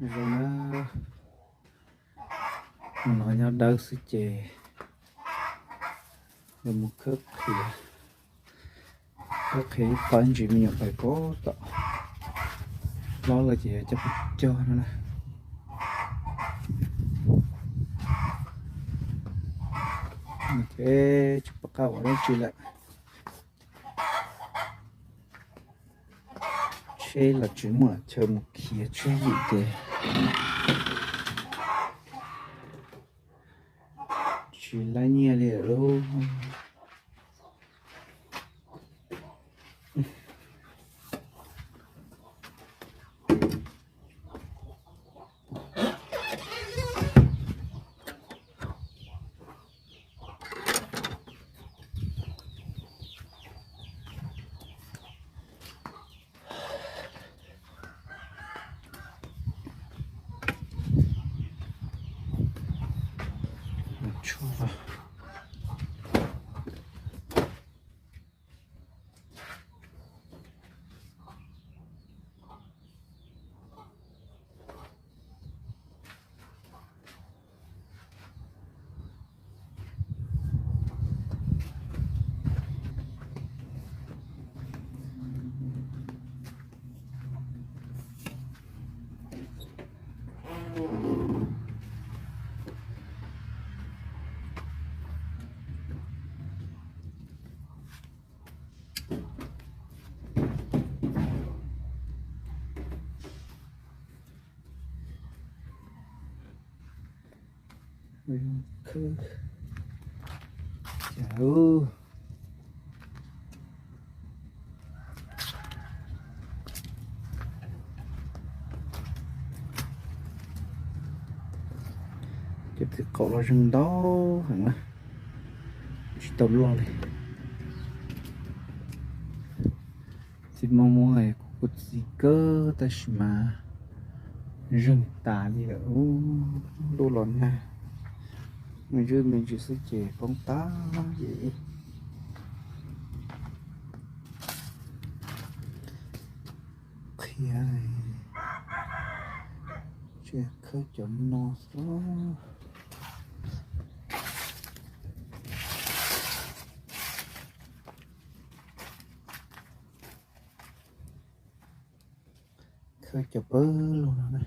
Zoo na, no nyob dawb xwb ces yuav mus khawb qhia, khawb qhia ib qho ntsis me nyuam pais pem tom hlob lawm ces yuav coj pem cog no na. Ces tsis pom qab ua dab tsi lawm. Tsheb los tsis muaj chaw mus khiav tshiab vim ces tsis lab nyiaj li lawm lauj. Cov txiv qaum los zeeg ntau heev na, tsis tau loj li. Txiv mos muag kuj txiv kawg tab sis mas zeeg tas li lawm, ntuj los nag, me ntsis me ntsis xwb ces poob tag ces qhia tsis khawb cov no xwb. Khawb cov pawg lug no na.